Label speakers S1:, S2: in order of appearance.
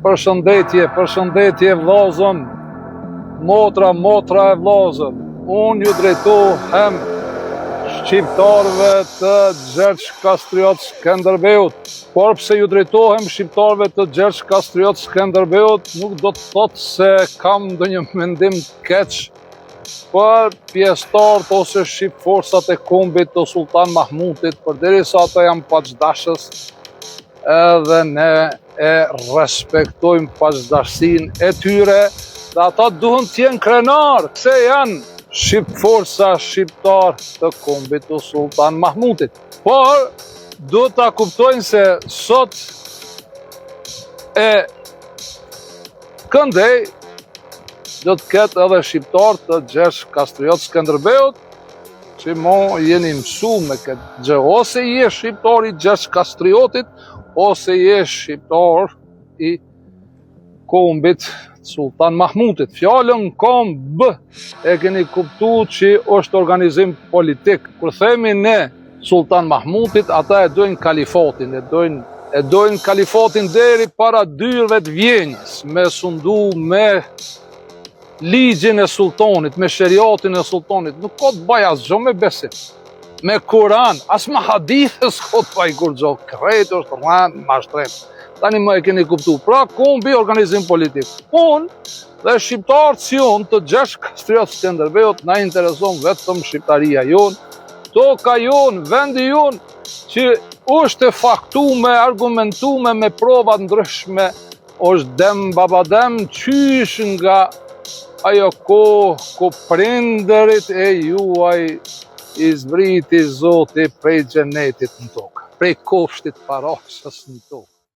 S1: Përshëndetje, përshëndetje vllazën, motra, motra e vllazën. Unë ju drejtohem shqiptarëve të Gjergj Kastriot Skënderbeut. Por pse ju drejtohem shqiptarëve të Gjergj Kastriot Skënderbeut, nuk do të thotë se kam ndonjë mendim të keq për pjesëtarët ose shqipforcat e kombit të Sultan Mahmutit, përderisa ata janë paqdashës, edhe ne e respektojmë paqdashësinë e tyre, dhe ata duhen të jenë krenarë, se janë shqipforca shqiptarë të kombit të Sultan Mahmutit. Por, duhet ta kuptojnë se sot e këndej do të ketë edhe shqiptarë të Gjergj Kastriot Skënderbeut, që mo jeni mësu me këtë gjë, ose je shqiptar i Gjergj Kastriotit, ose je shqiptar i kombit Sultan Mahmutit. Fjalën komb e keni kuptu që është organizim politik. Kur themi ne Sultan Mahmutit, ata e dojnë kalifatin, e dojnë e dojnë kalifatin deri para dyerve të Vjenës, me sundu me ligjin e sultanit, me sheriatin e sultanit, nuk ka të baj asgjë me besim. Me Kuran, as me hadithe s'ka të baj kurgjo, krejt është rrenë, mashtrim. Tani më e keni kuptu. Pra, kombi organizim politik. Unë dhe shqiptarët si unë të Gjergj Kastriot Skënderbeut na intereson vetëm shqiptaria jonë, toka jonë, vendi jonë, që është e faktume, argumentume me prova ndryshme, është dem babadem qysh nga ajo kohë ku prindërit e juaj i zbriti Zoti prej xhenetit në tokë, prej kopshtit parajsës në tokë.